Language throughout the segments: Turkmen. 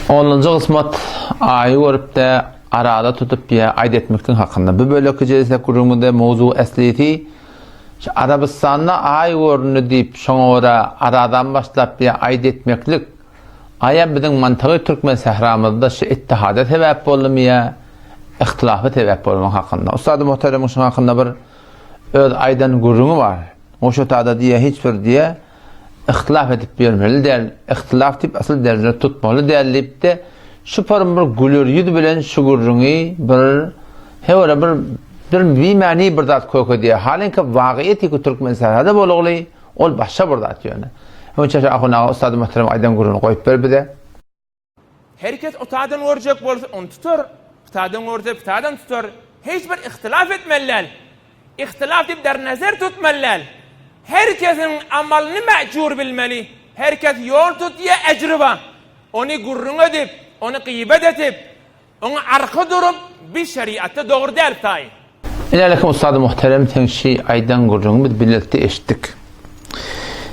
Onunjy gysmat aýy görüp-de arada tutup ýa aýt etmekligiň hakynda. Bu bölekki jelsek gürrüňimizde mowzugy eslisi şu Arabystanda aý göründi diýip şoňa görä aradan başlap ýa aýt etmeklik aýa biziň mantygy türkmen sähramyzda şu ittihada sebäp boldumy ýa ihtilafa sebäp boldumy hakynda. Ussady muhteremiň şuň hakynda bir öz aýdan gürrüňi bar. O şu tada diýe hiç bir diýe Yhtylaf edip ýörmeli däl, yhtylaf diýip asyl derjede tutmaly däl diýip-de, şu parym bir güler ýüz bilen şu gürrüňi bir hewara bir bir bimany bir zat kök edýär. Halyňky wagyýetiki türkmen sährada bolugly, ol başga bir zat ýöne. Öňçe şu ahun aga ussady muhterem aýdan gürrüňini goýup ber bize. Her kes otadan görjek bolsa, ony tutar, pitadan görse, pitadan tutar. Hiç bir ihtilaf etmeli däl. Ihtilaf diýip der nezer tutmaly däl. Her kesiň amalyny mejur bilmeli. Her kes ýol tutýa ejri bar. Ony gürrüň edip, ony gybet etip, Oňa arka durup bi şeriatda dogry däl saý. Ine ussady muhterem seň şi aýdan gürrüňi biz bilelikde eşitdik.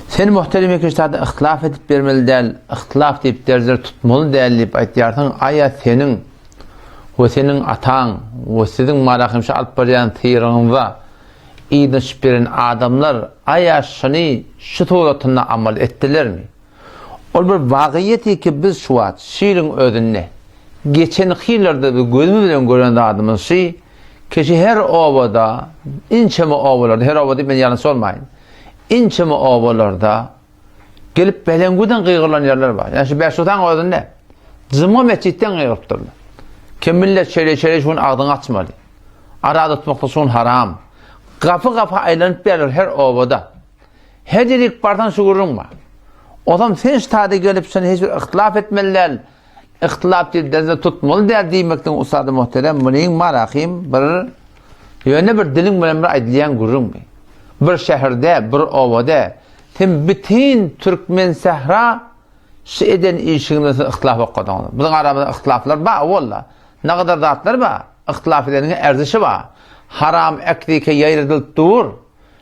Sen muhterem ekeş zada yhtylaf edip bermeli däl, yhtylaf diýip derzer tutmaly däl diýip aýtýarsyň, aýa seniň we seniň ataň we siziň marahym şi alyp barýan syryňyza yzyna beren adamlar aýa şuny şu suratynda amal etdilermi? Ol bir wagyýeti ki biz şu wagt, şu ýylyň özünde, geçenki ýyllarda biz gözümiz bilen gören zadymyz şu, keşi her obada, inçeme obalarda, her oba diýip men ýalňyş bolmaýyn, inçeme obalarda gelip belengüden gygyrylan ýerler bar. Ýani şu Bäşotaň özünde juma metjitden gygyryp durlar. Kim millet şeýle-şeýle şu gün agzyňy açmaly. Ara tutmakda şu gün haram. Gapy-gapy aýlanyp berler her obada. Her ýerik barsaň şu gürrüň bar. Ozam sen şu taýda gelip sen hiç bir yhtylaf etmeli däl, yhtylaf diýip derde tutmaly däl diýmekden ussady muhterem munyň marahym bir ýöne bir diliň bilen bir aýdylýan gürrüň bu. Bir şäherde, bir obada sen bütin türkmen sähra şu eden işiňden sen yhtylaf okadyň. Biziň aramyzda yhtylaflar bar walla. Nagadar zatlar bar. Yhtylaf edeniň erzişi bar. Haram ekdike ýaýradylyp dur.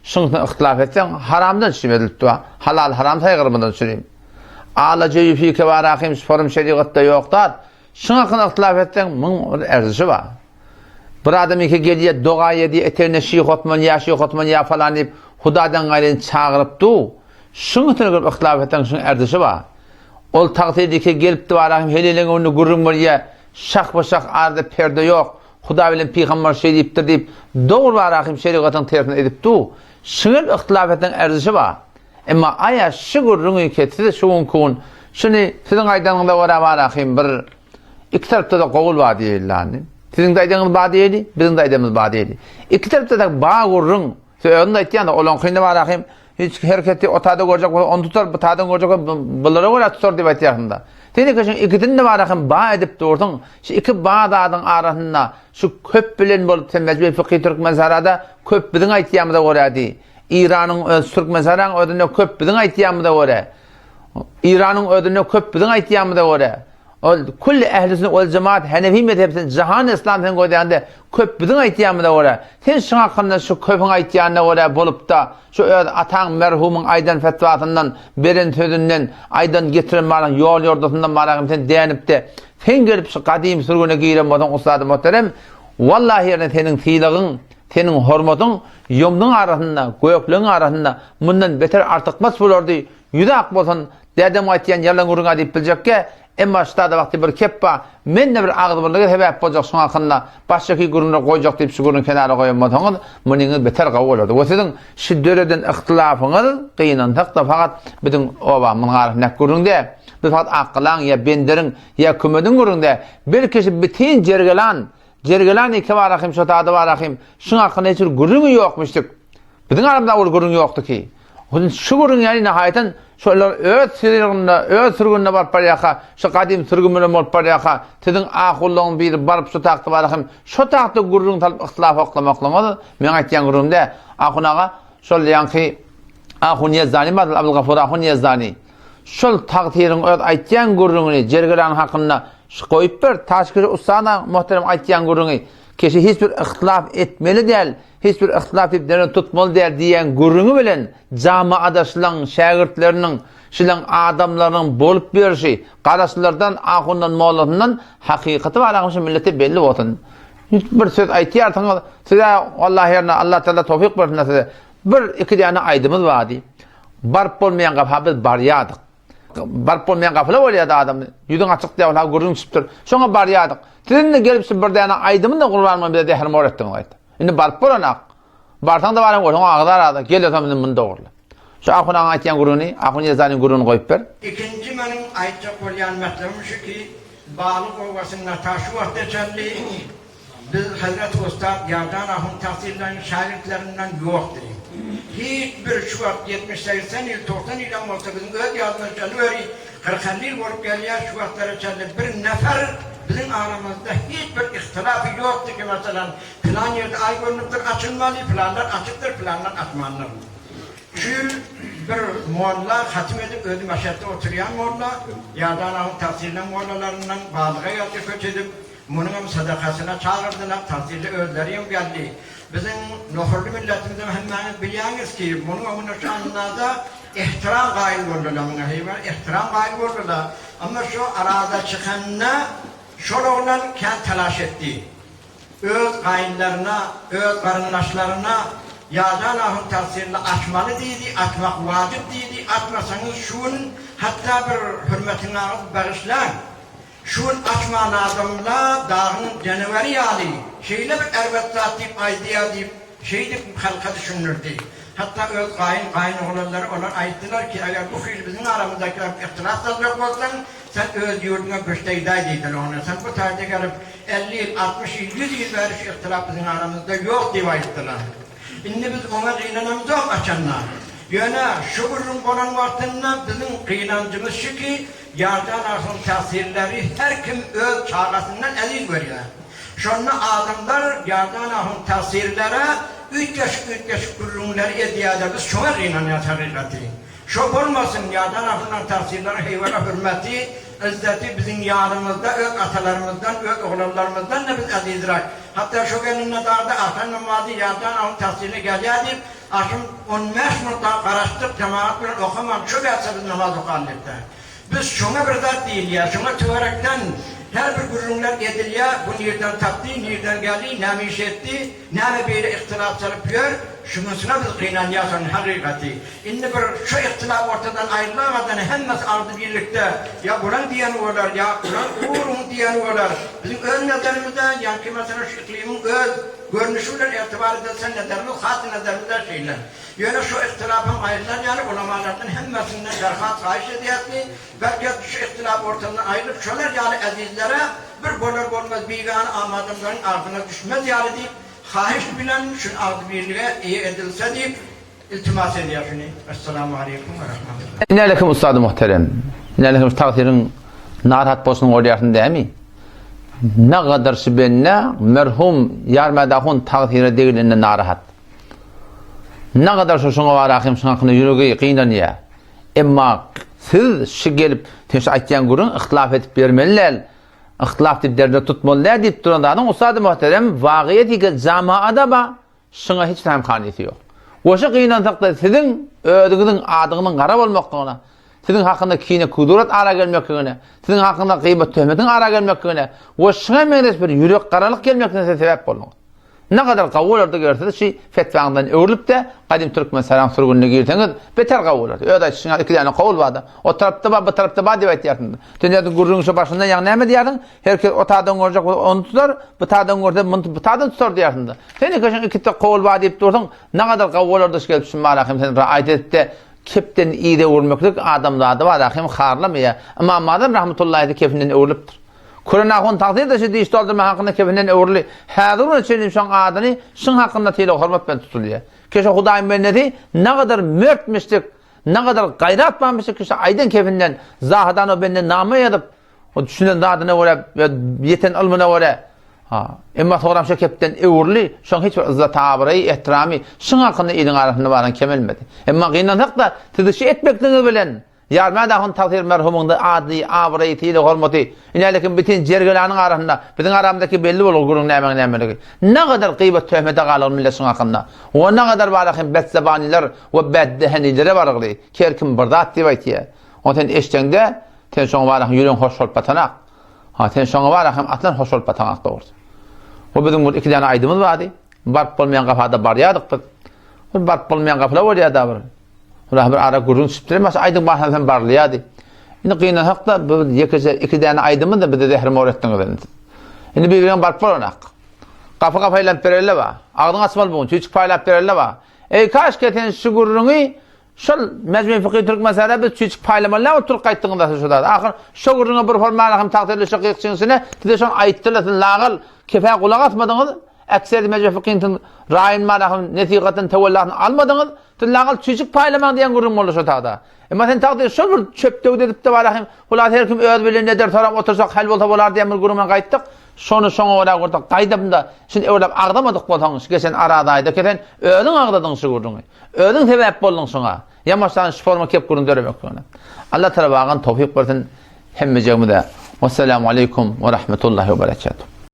Şuňsuna yhtylaf etseň, haramdan çişim edilip dur. Halal haram saýgarmadan çürim. Ala jeýi fi kebarahim şu forum şerigatda ýok zat. Şuň hakynda yhtylaf etseň, muň bir erzişi bar. Bir adam iki gelýär, doga edýär, etegine şyh Osman ýa şyh Osman ýa falan diýip, Hudadan gaýryny çagyryp dur. Şuň üstüne gelip yhtylaf etseň, şuň erzişi bar. Ol tagsyr iki gelipdi barahim heleliň öňünde gürrüň berýär. Şah-ba-şah arada perde ýok. Hudaý bilen pygambar şeý diýipdir diýip, dogry barahym şerigatyň tersine edip du. Şuňa yhtylaf etseň erzişi bar. Emma aýa şu gürrüňi ki siz şu günki gün şuny siziň aýdanyňyza görä barahym bir iki tarapda-da gowul bar diýeli. Siziň-de aýdanyňyz bar diýeli, biziň-de aýdanymyz bar diýeli. Iki tarapda-da bar gürrüň. Siz özüňiz aýtýaňda, olaňkyny barahym hiç hereketi o taýda görjek bolsa ony tutar, bu taýdan görjek bolsa bulara görä tutar diýip aýtýarsyň-da. Sen iki şuň ikisini-de barahym ba edip dursuň. Şu iki ba zadyň arasynda şu köp bilen bolup sen mejbur fykhy Türkmensährada köp biziň aýtýamyza görä diý. Iranyň öz Türkmensähraň özünde köp biziň aýtýamyza görä. Iranyň özünde köp biziň aýtýamyza görä. Ol külli ähli sünnet wal jemaat Hanefi mezhebisini jahan yslam sen gözlände köp biziň aýtýanymyza görä, sen şuň hakynda şu köpüň aýtýanyna görä bolupda şu öz ataň merhumyň aýdan fetwasyndan beren sözünden aýdan getiren maryň ýol ýordasyndan maragym sen dänipde sen gelip şu gadym sürgüne giren bolsaň ussady muhterem wallahi ýerine seniň sylagyň seniň hormatyň ýomduň arasynda gökleň arasynda mundan beter artykmaç bolardy ýüzi ak bolsun Dädem aýtýan ýalan gürrüň-ä diýip biljekgä, emma ştada wagty bir kep bar, men-de bir agzybirlige sebäp boljak şuň hakynda başgaki gürrüňleri goýjak diýip şu gürrüňi kenara goýan bolsaňyz, munyňyz beter gowy bolardy. We siziň şu döreden yhtylafyňyz, gynansak-da fakat biziň obamyzyň arasyndaky gürrüň däl. Biz fakat Akgalaň ýa Benderiň ýa Kümediň gürrüňi däl. Belki şu bitin Jergelan, Jergelan eke barahym şo tada barahym şuň hakynda hiç bir gürrüňi ýokmuşdyk. Biziň aramyzda ol gürrüň ýokdy ki. Şu gürrüň ýaly nahaýatan şolar öz sürgünde, öz sürgünde baryp barýarka, şu gadym sürgün bilen bolup barýarka, siziň ahullaryň biri baryp şu tagta barahym, şo tagta gürrüň salyp yhtylaf oklamaklygyňyz, meň aýtýan gürrüňim däl. Ahun aga şol ýaňky Ahun Ýezdani bardyr, Abdulgafur Ahun Ýezdani. Şol tagtyryň öz aýtýan gürrüňini Jergelanyň hakynda şu goýup ber, Taşkiri ussada muhterem aýtýan gürrüňi keşi hiç bir yhtylaf etmeli däl, hiç bir yhtylaf diýip derrew tutmaly däl diýýän gürrüňi bilen jamaadaşlaň, şägirtleriniň. Şileň adamlarynyň bolup berşi, garaşlylardan, ahundan, mollasyndan hakykaty bar şu millete belli bolsun. Hiç bir söz aýtýarsyňyz, size Allah ýerine Allah Teala towfik bersin size. Bir iki däne aýdymyz bar diýip. Baryp bolmaýan gapa biz barýardyk. Baryp bolmaýan gapyla bolýardy adam. Ýüzüň açyk diýip ola gürrüň çypdyr. Şoňa barýardyk. Siz indi gelip şu bir däne aýdymyny gurbanymyzy bize zäher mor etdiňiz aýtdy. Indi baryp bolanak. Barsaň da baryň görseň agyz arada. Gel indi muny dogurla. Şu ahun agaň aýtýan gürrüňini, ahun Ýezdanyň gürrüňini goýup ber. Ikinji meniň aýtjak bolýan metlebim şu ki, Balyk obasynda ta şu wagta çenli biz Hezreti Ussat Ýazdan ahun Tahsillanyň şägirtlerinden ýokdy. Hiç bir şu wagt ýetmiş-segsen ýyl, 90 ýylam bolsa biziň öz ýadymyza çenli beri kyrk-elli ýyl bolup gelýär, şu wagtlara çenli bir nefer biziň aramyzda hiç bir ihtilafy ýokdy ki, meselem, pylan ýerde aý görnüpdir, açylmaly, pylanlar açypdyr, pylanlar açmandyr. Şu ýyl bir molla hatym edip özi Maşatda oturýan molla, Ýazdan ahun tagsyrynyň mollalaryndan balyga geldi köç edip, munuňam sadakasyna çagyrdylar, tagsyrly özleri hem geldi. Biziň nohurly milletimizem hemmäňiz bilýäňiz ki, munuň öňünde şu andaza ehtiram gaýyl boldular muňa heýwar ehtiram gaýyl boldular. Emma şu arada çykanda şol oglan kän talaş etdi. Öz gaýynlaryna, öz garyndaşlaryna Ýazan ahun tagsyryny açmaly diýdi, açmak wajyp diýdi, açmasaňyz şu gün hatda bir hürmetiňagyz bagyşlaň, şu gün açman adamla dagyň janawary ýaly şeýle bir erbet zat diýip aýdýar diýip şeýdip halka düşündirdi. Hatda öz gaýyn gaýynoglanlary olar aýtdylar ki eger bu hili biziň aramyzda gelip ihtilas saljak bolsaň sen öz ýurduňa göçdäýdäý diýdiler ona sen bu taýda gelip 50 ýyl 60 ýyl 100 ýyl bäri şu ihtilaf biziň aramyzda ýok diýip aýtdylar. Indi biz oňa gynanamzok açanda. Ýöne şu gürrüň bolan wagtynda biziň gynanjymyz şu ki Ýardan ahun täsirleri her kim öz çagasyndan eziz görýär. Şonda adamlar Ýardan ahun täsirlere üýtgeşik-üýtgeşik gürrüňleri edýärler, biz şoňa gynanýas hakykaty. Şo bolmasyn, Ýardan ahunlaň täsirleri heýwere hürmeti, yzzeti biziň ýanymyzda öz atalarymyzdan, öz oglanlarymyzdan-da biz ezizräk. Hatda şo gelnine dagda agşam namazy Ýardan ahun täsirine gelýär diýip, Agşam on bäş minut dagy garaşdyk, jemagat bilen okaman, şo gelse biz namaz okaly diýipdir. Biz şoňa bir zat diýilýär, şoňa töwerekden her bir gürrüňler edilýär, bu nirden tapdy, nirden geldi, näme iş etdi, näme beýle ihtilaf salyp ýör, şunusyna biz gynanýas onuň hakykaty. Indi bir şu ihtilaf ortadan aýrylagadan hemmesi agzybirlikde ýa bulaň diýeni bolar, ýa bulaň uruň diýeni bolar. Biziň öz nazarimizde, ýaňky meselem şu yklymyň öz Görnüşi bilen ygtybar edilse nazarymyz has nazarymyzda şeýle. Ýöne şu ihtilafam aýrylar ýaly ulamalardan hemmesinden derhal haýyş edýäsmi, belki şu ihtilaf ortadan aýrylyp şolar ýaly ezizlere bir bolar bolmaz bigana amadamlaryň agzyna düşmez ýaly diýip haýyş bilen şuny agzybirlige eýe edilse diýip iltimas edýär şuny. Essalamu aleýkum we rahmetullah. Inälekim ussady muhterem. Inälekim şu tagsyryň narahat bolşuny görýärsiň dämi? Nagadar şu bende merhum Ýarmäd ahun tagsyra degilende narahat. Nagadar şu şuňa bar ahim şuň hakynda ýüregi gynanýar. Emma siz şu gelip sen şu aýtýan gürrüň yhtilaf edip bermeli däl. Yhtilaf diýip derde tutmaly däl diýip duran zadyň ussady muhterem wagyýetike jamaada ba Şuňa hiç näme hanysy ýok. Goşa gynansakda siziň özüňiziň adyňyzyň gara bolmaklygyna, siziň hakynda kine-kudurat ara gelmekligine, siziň hakynda gybat-töhmetiň ara gelmekligine we şuňa meňzeş bir ýürek garalyk gelmekligine siz sebäp bolduňyz. Ne gadar gawy bolardy eger siz şu fetwaňyzdan öwrülip-de gadym Türkmenistanyň sürgünine girseňiz, beter gawy bolardy. Öz aýdyşyň ýaly iki däne kowul bardy. O tarapda bar, bu tarapda bar diýip aýtýarsyň. Sen ýa-da gürrüňiň şu başynda ýaňy näme diýýärdiň? Her kes o tadan görjek bolsa ony tutar, bu tadan görse muny bu tadan tutar diýýärsiň-de. Sen ikeşiň ikide kowul bar diýip dursuň, nagadar gawy bolardy şu gelip şu marahym sen raýat edip-de kepden yza öwürmeklik adamzady bar hem harlamaýar. Ymam Azam rahmetullahi aleyh kefinden öwrülipdir. Küren ahun tagsyr-da şu diş doldurma hakynda kefinden öwrüldi. Häzir güne çenli şoň adyny şyň hakynda sylag hormat bilen tutulýar. Keşe Hudaýyň bendesi nagadar mertmişlik, nagadar gaýrat barmyşlyk keşe aýdan kefinden Zahydan o bende nama ýazyp, O düşünen zadyna görä, ýeten ylmyna görä. Ha, emma soňram şo kepden öwrüldi, şoň hiç bir yzzat-abraýy, ehtiramy şyň hakynda iliň arasynda baran kemelmedi. Emma gynansak-da, sizi şu etmekligiňiz bilen Ýarmät ahun tagsyr merhumyňda ady, abraýy, sylag-hormaty, inälekim bitin jergelanyň arasynda, biziň aramyzdaky belli bolgy gürrüň nämäň nämeligi. Nagadar gybat-töhmete galyr millet şyň hakynda. We nagadar bara hem betzebanylar we betdehenilere barygly, ki her kim bir zat diýip aýtýar. Ony sen eşdeňde, sen şoňa bara ýüregiň hoş bolup batanak. Ha, sen şoňa bara hem aslan hoş bolup batanak dogrusy. Bu biziň bir iki däne aýdymyz bardy. Baryp bolmaýan gafada barýardyk biz. Bir baryp bolmaýan gapylar bolýar-da bir. Ular bir ara gürrüň çykyp durmasa aýdym barsa hem barylýardy. Indi gynansak-da bu ýekeje iki däne aýdymy da bize zährimor etdiňiz indi. Indi bir-birine baryp bolanak. Gapy gapy aýlanyp bereli ba. Agzyňy açmaly bu gün, çüýçük paýlap bereli ba. Eý kaşke sen şu gürrüňi şol Mejmei Fıkhi Türkmenistana biz çüýçük paýlamaly näme oturyp gaýtdyňyz da şu zat. Ahyr şo gürrüňe bir formana hem takdirli şo gyýykçyň içine size şony aýtdylar siz lagal kefä gulak asmadyňyz. Ekseri Mejmei Fıkhiň raýyn manahym nesihatyn tewellasyny almadyňyz. Siz lagal çüýçük paýlamaň diýen gürrüň boldy şo tagda. Emma sen tagda şol bir çöp döwde edip-de barahym, hulas her kim öz bilen eder sorap otursak hal bolsa bolar diýen bir gürrüň bilen gaýtdyk. Şony şoňa görä gursak gaýdamda şuny öwlap agzamadyk bolsaň şu geçen Araz aýda kesen özüň agzadyň şu gürrüňi. Özüň sebäp bolduň şuňa. Ýamaşdan şu forma kep gürrüň döremekligine. Allah tarap agan towfyk bersin hemmejegimize. Wessalamu aleýkum we rahmetullahi we berekatuh.